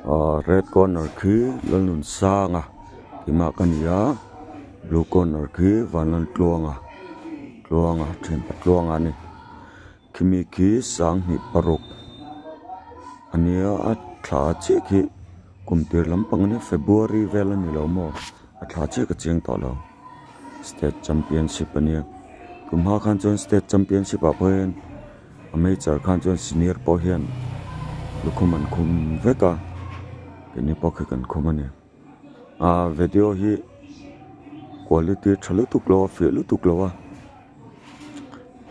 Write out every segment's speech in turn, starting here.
Ahh red corner khi Lalnunsanga keimah ka ni a blue corner khi Vanlaltluanga Tluanga thianpa Tluanga a ni khimi khi sanghnih paruk a nia a thla chiah khi kum tir lampang ania february vel a ni lo maw a thla chiah ka chiang tawh lo state championship a nia kum hma khan chuan state championship ah pawh hian amateur khan chuan senior pawh hian lukhum an khum vek a keini pawh khi kan khum a ni ah video hi quality tha lutuk lo a fiah lutuk lo a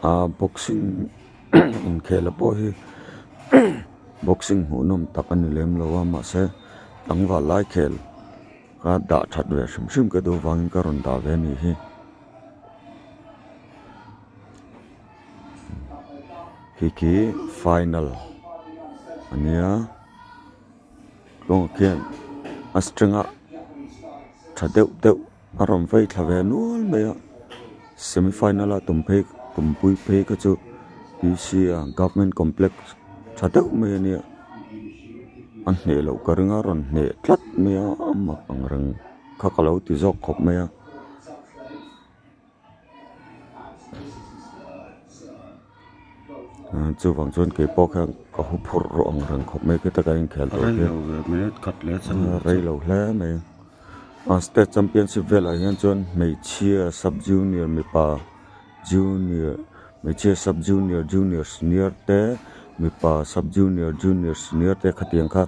ah boxing inkhel pawh hi boxing hmuhnawm tak a ni lem lo a mahse tlangval lai khel ka dah that ve hrim hrim ka duh vangin ka rawn dah ve a nih hi. Khi khi final a nia tluangah khian a string a tha deuh deuh a rawn vei thla ve nual mai a semi final a tum phei tum pui phei kha chu P C a government complex tha deuh mai a nia a hneh loh ka ring a rawn hneh tlat mai a a mak ang reng kha ka lo ti zawk khawp mai a. Chuvang chuan kei pawh khian ka hu phurh rawh ang reng khawp mai khita ka inkhel tur hi rei lo hle mai a state championship velah hian chuan hmeichhia sub junior mipa junior hmeichhia sub junior junior senior te mipa sub junior junior senior te khatiang kha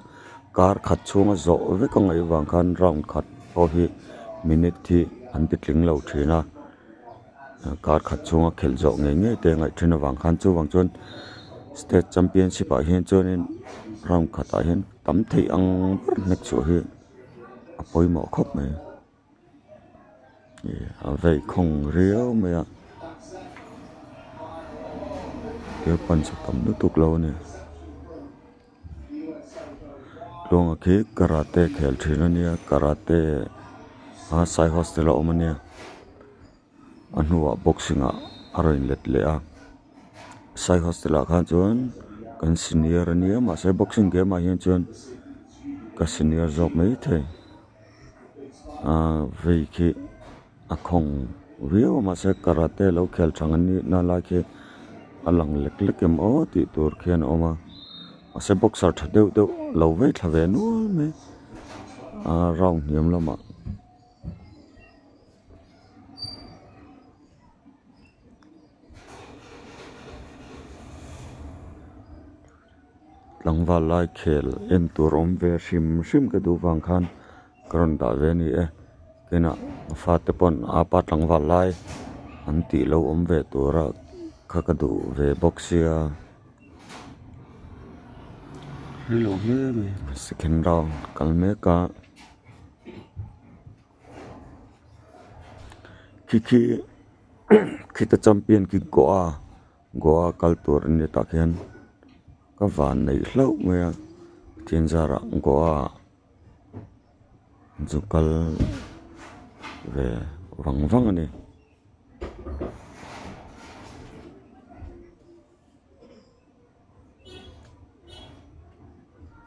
kar khat chhunga zawh vek a ngaih vang khan round khat pawh hi minute hi an ti tling lo thin a kar khat chhunga khelh zawh ngei ngei te ngaih thin avang khan chuvang chuan state championship ah hian chuanin round khatah hian tam theih ang ber hnek chhuah hi a pawimawh khawp mai ih a vei khawng riau mai a thil punch a tam lutuk lo a ni. Tluanga khi karate khel thin a nia karate a sai hostel a awm a nia a hnuah boxing ah a rawn let leh a sai hostel ah khan chuan kan senior a nia mahse boxing game ah hian chuan ka senior zawk maithei ahh vei khi a khawng viau a mahse karate lo khel thang an nih na lai khi a lang lek lek em aw tih tur khian a awm a mahse boxer tha deuh deuh lo vei thla ve nual mai a round hniam lamah. Tlangval lai khel en tur awm ve hrim hrim ka duh vang khan ka rawn dah ve a ni e kinah fate pawn apa tlangval lai an tih lo awm ve tura kha ka duh ve bawk sia. Second round kal mek a khi khi khita champion khi Goa. Goa kal tur an ni tah khian ka van neih hlauh mai a Pathian zarah Goa chu kal ve vang vang a ni.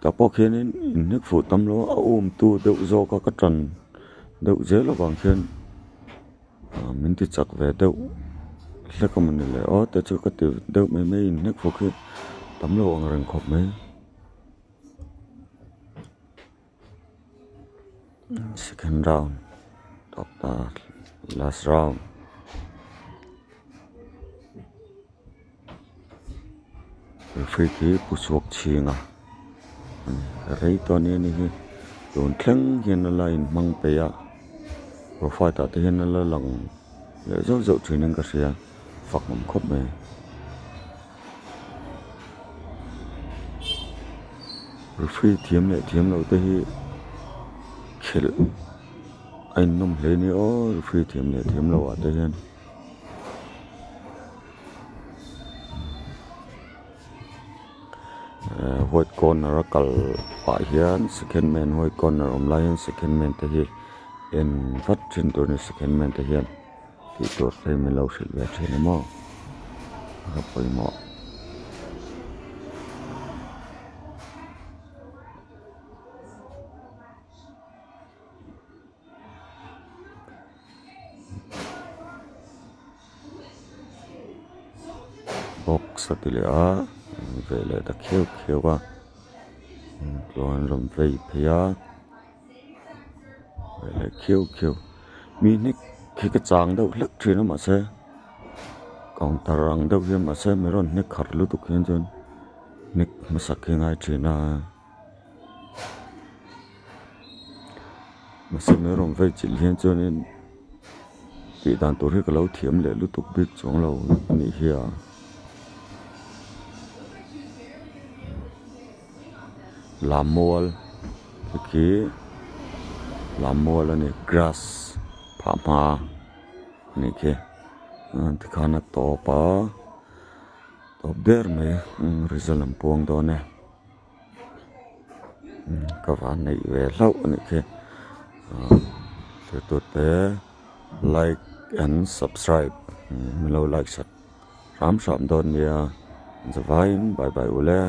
Tah pawh khianin inhnek fuh tam lo a um tu deuh zawk a ka tan deuh zel avang khian ah min ti chak ve deuh hlek a mawni le aw te chu ka ti deuh mai mai inhnek fuh khi tam lo ang reng khawp mai. Second round tawp ta last round. Referee khi pu chhuak chhing a rei tawh ania ni hi tun thleng hian a la inhmang peih a profile ah te hian a la lang leh zauh zauh thin in ka hria fak awm khawp mai. Referee thiam leh thiam loh te hi khelh a innawm hle a ni aw referee thiam leh thiam loh ah te hian. White corner a kal pah hian second man white corner awm lai hian second man te hi en vat thin tur a ni second man te hian tih tur te min lo hrilh ve thin a maw a pawimawh. Box a ti leh a ve leh ta kheuh kheuh a tluan rawn vei phei a ve leh kheuh kheuh mi hnek khi ka chang deuh hlek thin a mahse counter ang deuh hian mahse mi rawn hnek khat lutuk hian chuan hnek hmasak hi a ngai thin a mahse mi rawn vei chilh hian chuanin tih dan tur hi ka lo thiam leh lutuk bik chuang lo a nih hi a. Lammual te khi lammual a ni grass phah hma a nih khi tikhan a tawp a tawp der mai result an puang dawn e ka van neih ve hlauh a nih khi thirtute like and subscribe min lo like sak. Hram hram dawn nia, zavaiin bye bye ule.